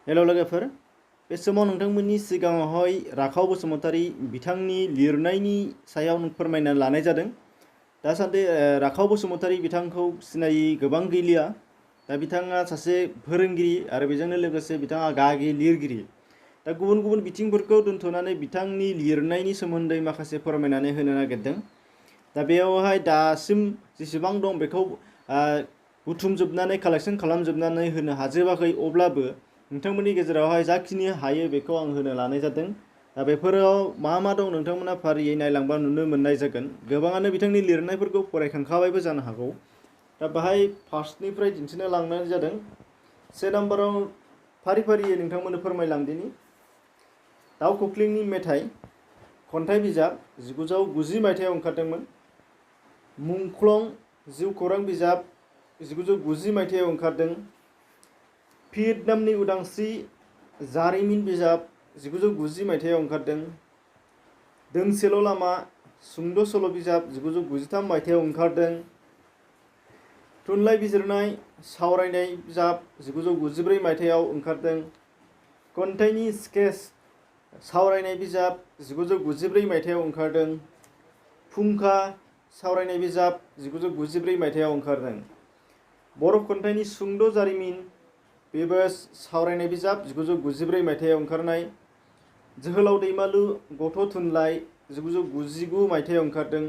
हेल' लोगोफोर, बे समाव नोंथांमोननि सिगाङावहाय राखाव बसुमतारी बिथांनि लिरनायनि सायाव फोरमायना लानाय जादों। दासान्दि राखाव बसुमतारी बिथांखौ सिनायि गोबां गैलिया। दा बिथाङा सासे फोरोंगिरि आरो बेजोंनो लोगोसे बिथाङा गागि लिरगिरि। दा गुबुन गुबुन बिथिंफोरखौ दोनथ'नानै बिथांनि लिरनायनि सोमोन्दै माखासे फोरमायनानै होनो नागिरदों। दा बेयावहाय दासिम जेसेबां दं बेखौ बुथुमजोबनानै कालेक्सन खालामजोबनानै होनो हाजोबाखै, अब्लाबो नोंथांमोननि गेजेरावहाय जाखिनि हायो बेखौ आं होनो लानाय जादों। दा बेफोराव मा मा दं नोंथांमोना फारियै नायलांबा नुनो मोननाय जागोन। गोबाङानो बिथांनि लिरनायफोरखौ फरायखांखाबायबो जानो हागौ। दा बाहाय फार्स्टनिफ्राय दिन्थिनो लांनाय जादों। से नाम्बाराव फारि फारियै नोंथांमोननो फोरमायलांदिनि। दाउ खख्लिंनि मेथाइ खन्थाइ बिजाब 1990 मायथाइयाव ओंखारदोंमोन। मुंख्लं जिउ खौरां बिजाब 1990 मायथाइयाव ओंखारदों। भियेटनामनि उदांस्रि जारिमिन बिजाब 1990 मायथाइयाव ओंखारदों। दोंसेल' लामा सुंद' सल' बिजाब 1993 मायथाइयाव ओंखारदों। थुनलाइ बिजिरनाय सावरायनाय बिजाब 1994 मायथाइयाव ओंखारदों। खन्थाइनि स्केच सावरायनाय बिजाब 1994 मायथाइयाव ओंखारदों। फुंखा सावरायनाय बिजाब 1994 मायथाइयाव ओंखारदों। बर' खन्थाइनि सुंद' जारिमिन बेबो सावरायनाय बिजाब 1994 मायथाइयाव ओंखारनाय। जोहोलाव दैमालु गथ' थुनलाइ 1999 मायथाइयाव ओंखारदों।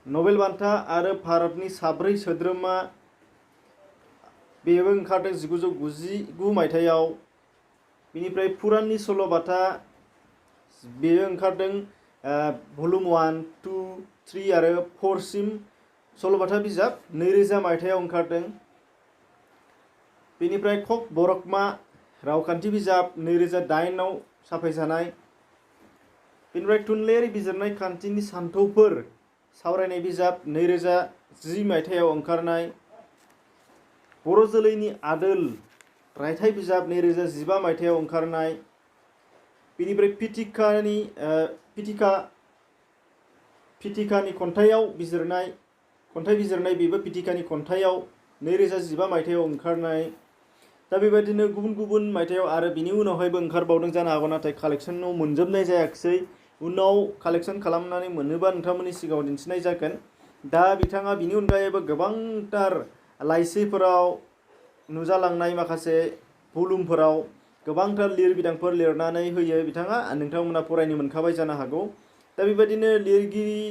नबेल बान्था आरो भारतनि साब्रै सोद्रोमा बेबो ओंखारदों 1999 मायथाइयाव। बेनिफ्राय पुराननि सल'बाथा बेयो ओंखारदों भलुम 1, 2, 3 आरो 4 सिम सल'बाथा बिजाब 2000 मायथाइयाव ओंखारदों। बेनिफ्राय कक बरकमा रावखान्थि बिजाब 2008 आव साफायजानाय। बेनिफ्राय थुनलाइयारि बिजिरनाय खान्थिनि सानथौफोर सावरायनाय बिजाब 2010 मायथाइयाव ओंखारनाय। बर' जोलैनि आदोल रायथाइ बिजाब 2015 मायथाइयाव ओंखारनाय। बेनिफ्राय फिथिखानि खन्थाइ बिजिरनाय बेबो फिथिखानि खन्थाइयाव 2015 मायथाइयाव ओंखारनाय। दा बेबायदिनो गुबुन गुबुन मायथाइयाव आरो बिनि उनावहायबो ओंखारबावदों जानो हागौ, नाथाय कालेक्सनाव मोनजोबनाय जायाखिसै। उनाव कालेक्सन खालामनानै मोनोबा नोंथांमोननि सिगाङाव दिन्थिनाय जागोन। दा बिथाङा बिनि अनगायैबो गोबांथार लाइसिफोराव नुजालांनाय माखासे भलुमफोराव गोबांथार लिरबिदांफोर लिरनानै होयो बिथाङा। नोंथांमोना फरायनो मोनखाबाय जानो हागौ। दा बेबायदिनो लिरगिरि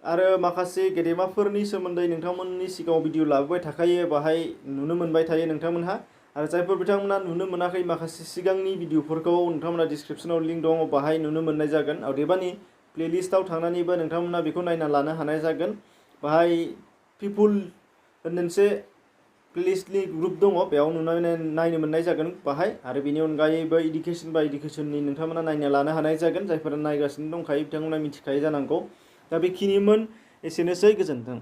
आरो माखासे गेदेमाफोरनि सोमोन्दै नोंथांमोननि सिगाङाव भिडिअ लाबोबाय थाखायो, बाहाय नुनो मोनबाय थायो नोंथांमोनहा। आरो जायफोर बिथांमोना नुनो मोनाखै, माखासे सिगांनि भिडिअफोरखौ नोंथांमोना डिसक्रिपसनाव लिंक दङ, बाहाय नुनो मोननाय जागोन। अदेबानि प्लेलिस्टआव थांनानैबो नोंथांमोना बेखौ नायना लानो हानाय जागोन। बाहाय पिपुल मोनसे प्लेलिस्टनि ग्रुप दङ, बेयाव नायनो मोननाय जागोन बाहाय। आरो बेनि अनगायैबो इडुकेसननि नोंथांमोना नायना लानो हानाय जागोन। जायफोरा नायगासिनो दंखायो बिथांमोना मिथिखायो जानांगौ। दा बेखिनिमोन, एसेनोसै, गोजोन्थों।